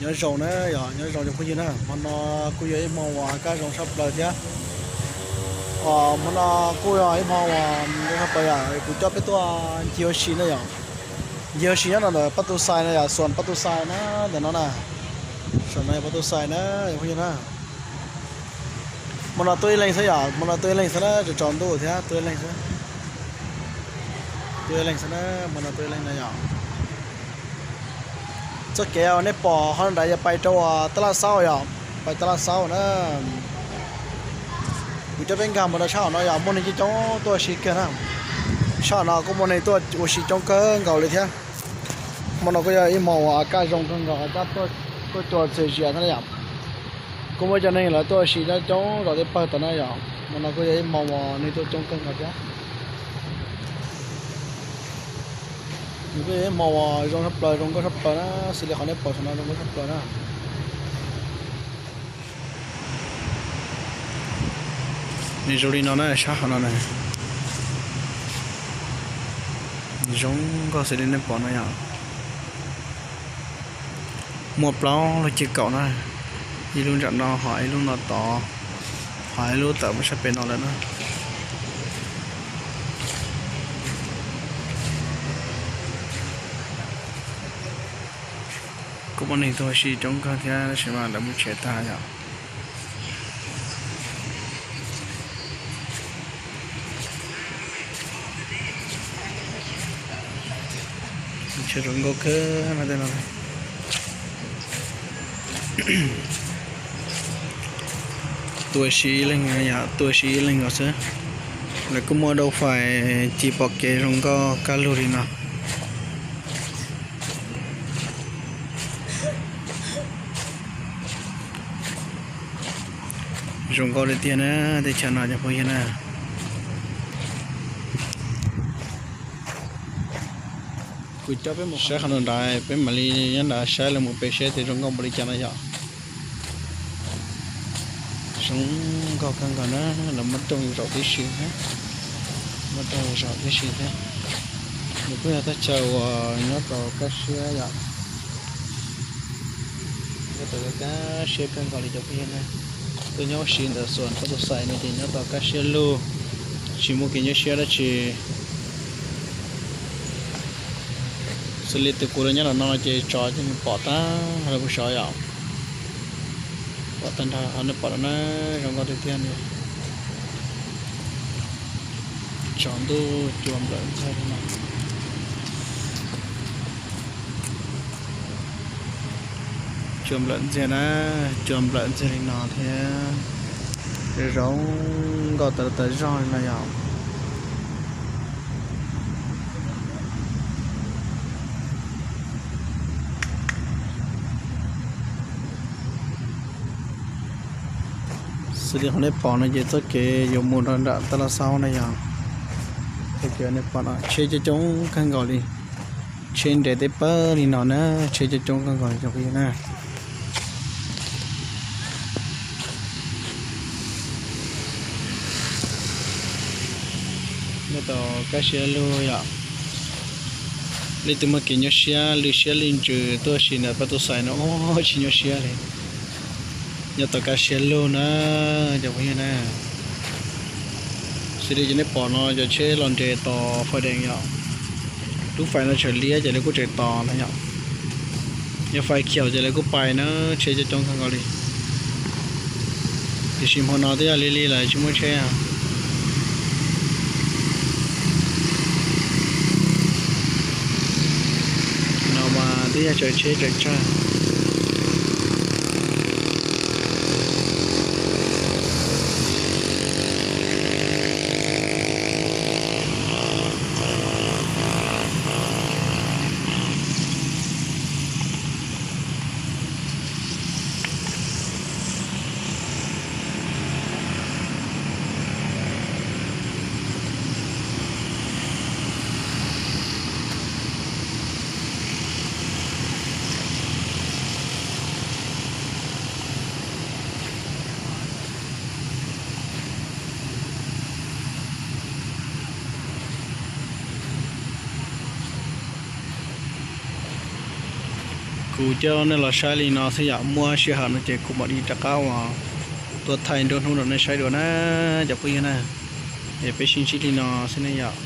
Nyob zoo na yom, nyob zoo cov phooj ywg na, hmo no kuj yog ib hmo uas kaj zoo tshaj plaws thiab. Hmo no kuj yog ib hmo uas zoo tshaj plaws yom, kuv coj peb tuaj ncig ua si na yom. Ncig ua si nyob no ntawm Paj Tus Xais no yom, xuas Paj Tus Xais na, ntawm no na. Saum no yog Paj Tus Xais na, cov phooj ywg na. Hmo no tuaj ib leeg xwb yom, hmo no tuaj ib leeg xwb na, tsaus tsaus ntuj thiab tuaj ib leeg xwb. Tuaj ib leeg xwb na, hmo no tuaj ib leeg na yom. Txoj kev uas nej pom qhov nrad yog pais rau uas Tab Laj Xaub yom, pais Tab Laj Xaub na. Kuv coj peb nkag mus rau sab hauv no yom, muaj neeg coob coob tuaj ua si kawg na. Sab hauv no kuj muaj neeg tuaj ua si coob kawg nkaus li thiab. Hmo no kuj yog ib hmo uas kaj zoo kawg nkaus, kaj tuaj cua txias zias thiab yom. Kuj muaj cov neeg lawv tuaj ua si coob coob zom tej pawg tom na yom. Hmo no kuj yog ib hmo uas neeg tuaj coob kawg nkaus thiab. Nws kuj yog ib hmo uas zoo tshaj plaws, zoo nkauj tshaj plaws na, xws li qhov nej pom saum no zoo nkauj tshaj plaws na. Nws zoo li no na, sab hauv no na. Zoo nkauj xws li nej pom no yom. Muaj plaub lub ceg kaum na, ib lub nram no, ho ib lub no tod, ho ib lub tawm mus sab pem no lawm na. Kuj muaj neeg tuaj ua si coob kawg thiab, tab sis mas lawv mus tsev tag yom. Tsheb zoo nkauj kawg no tej no. Tuaj ua si ib leeg yom, tuaj ua si ib leeg los xwb. Lawv kuj muaj dau fais ci pom kev zoo nkauj kaj lug li no. Zoo nkauj li tiag na, teb chaws no cov phooj ywg na. Kuv coj peb mus saib qhov no nrad, peb mam li nyob nrad saib los mus pem seb tias zoo nkauj npaum li cas no yom. Zoo nkauj kawg nkaus na, lawv muab rooj zaum tib si thiab, muab rooj zaum tib si thiab. Nws kuj yog thaj chaw uas nyob tau kaj siab yom. Nyob tau kaj siab kawg nkaus li cov phooj ywg na. Tuaj nyob ua si ntawm xuas Paj Tus Xais no ces nyob tau kaj siab lug, tsis muaj kev nyuaj siab dab tsi. Xws li tus kuv los nyob ntawm no ces tsov ces nws pom tag nrho lawv puag saud yom. Pom tag nrho qhov nej pom no na, zoo nkauj tiag tiag li. Tsaus ntuj cua nplawm ntxiag li no. Cua nplawm ntxiag na, cua nplawm ntxiag li no thiab. Zoo nkauj tas tas zog li no yom. Xws li qhov nej pom no ces txoj kev yuav mus rau nram Taj Laj Xaub na yom. Txoj kev nej pom no tsheb coob coob kawg nkaus li. Tsheb nres tej pawg li no na, tsheb coob coob kawg nkaus li cov phooj ywg na. Nyob tau kaj siab lug yom. Leej twg muaj kev nyuaj siab lwj siab lwj ntsws tuaj ua si ntawm Paj Tus Xais no tsis nyuaj siab li. Nyob tau kaj siab lug na cov phooj ywg na. Xws li cov nej pom no cov tsheb los nres tos fais dees yom. Lub fais no tseem liab ces lawv kuj tseem tos no yom. Yog fais khiaum ces lawv kuj pais na, tsheb coob coob kawg nkaus li. Tiam sis hmo no twb yog lig lig lawm tsis muaj tsheb. No mas twb yog tsaws tsheb tsaws tsag. Kuv coj nej los saib li no xwb yom, muaj sij hawm no ces kuv mam li rov qab uas tuaj thaij nruab hnub rau nej saib dua na cov phooj ywg na. Es peb sib ntsib li no xwb ne yom.